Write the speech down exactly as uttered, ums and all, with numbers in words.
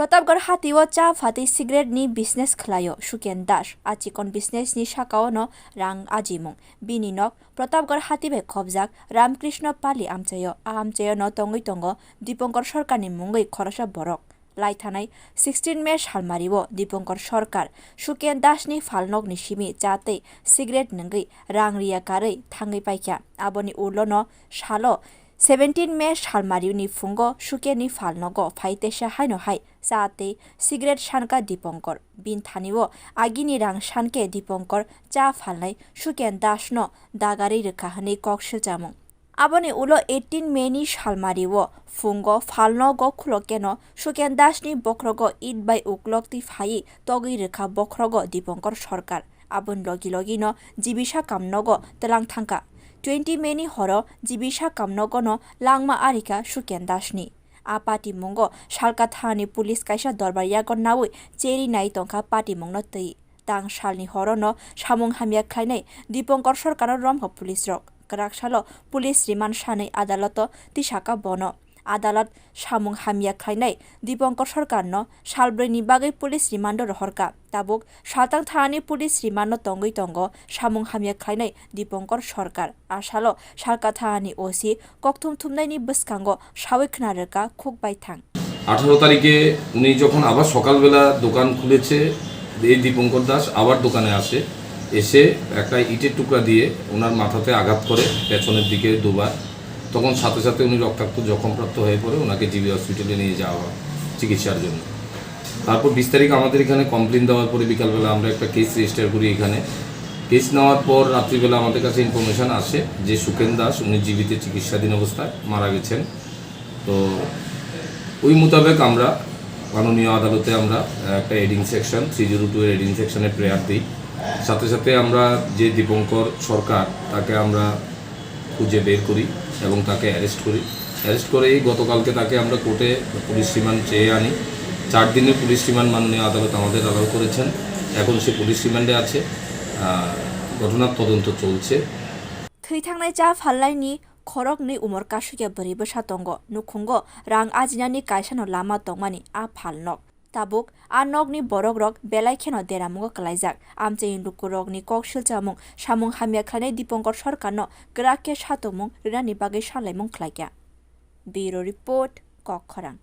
Pratapgarh hati o cha phatwi cigarette ni business khlaio Suken Das. A chikon business ni saka o no rang ajimung. Bini nok Pratapgarh hati bai khobjak Ramkrishna Pali amchaio. A amchaio no tongwi tongo Dipankar Sarkar ni mungwi khoroksa borok. Lai thanai sixteen May salmari o Dipankar Sarkar Suken Das ni phalnok ni simi cha tei cigarette nwngwi rang riya karwi thangwi paikha. Aboni ulo no salo seventeen May salmari ni phungo Suken ni phalnogo phai teisa haino hai cha tei cigarette sanka Dipankar. Bin thani o agini rang sanke Dipankar cha phalnai Suken Das no dagarwi rwkha hwnwi kok silchamung. Aboni ulo eighteen May ni salmari o phungo phalnogo khulokeno Suken Das ni bokhrogo it bai uklok twi phaiwi togwi rwkha bokhrogo Dipankar Sarkar. Aboni logi logi no jibisa kamnogo twlang thangkha. Twenty May ni horo jibisa kamnogo no langma arikha Suken Das ni. A patimungo salka thani police kaisa dorbar yago naui cheri nai tongkha patimungno twi. Tang salni horono samung hamya khlainai Dipankar Sarkarno romkha police rok. Kwrak salo police remand sanwi adaloto tisaka bono. Adalat samung hamya khlainai Dipankar Sarkarno salbrwini bagwi police remando rohorkha. Tabuk saltang thanani police remando tongwi tongo samung hamya khlainai Dipankar Sarkar. A salo salka thani O C kokthum thumnaini bwskango sawi khna rwkha khuk baithang. আঠারো তারিখে উনি যখন আবার সকালবেলা দোকান খুলেছে, এই দীপঙ্কর দাস আবার দোকানে আসে, এসে একটা ইটের টুকরা দিয়ে ওনার মাথাতে আঘাত করে পেছনের দিকে দুবার। তখন সাথে সাথে উনি রক্তাক্ত জখমপ্রাপ্ত হয়ে পড়ে, ওনাকে জিবি হসপিটালে নিয়ে যাওয়া হয় চিকিৎসার জন্য। তারপর বিশ তারিখ আমাদের এখানে কমপ্লেন দেওয়ার পরে বিকালবেলা আমরা একটা কেস রেজিস্টার করি এখানে। কেস নেওয়ার পর রাত্রিবেলা আমাদের কাছে ইনফরমেশন আসে যে সুখেন দাস উনি জিবিতে চিকিৎসাধীন অবস্থায় মারা গেছেন। তো ওই মোতাবেক আমরা মাননীয় আদালতে আমরা একটা adding section, three zero two এর এডিং সেকশনে প্রেয়ার দিই। সাথে সাথে আমরা যে দীপঙ্কর সরকার, তাকে আমরা খুঁজে বের করি এবং তাকে অ্যারেস্ট করি। অ্যারেস্ট করেই গতকালকে তাকে আমরা কোর্টে পুলিশ রিমান্ড চেয়ে আনি। চার দিনের পুলিশ রিমান্ড মাননীয় আদালত আমাদের অ্যালাউ করেছেন। এখন সে পুলিশ রিমান্ডে আছে। আহ, ঘটনার তদন্ত চলছে। Thwi thangnai cha phalnaini khoroknwi umor kasukya bwrwi bwsa tongo. Nukhungo rang ajinani kaisano lama tongmani a phalnok. Tabuk a nokni borokrok belai kheno deramungo kwlaijak. Amchaini lukurokni kok silchamung samung hamya khlainai Dipankar Sarkarno kwrak khe satokmung rwnani bagwi salaimung khlaikha. Bureau Report, Kokkhorang.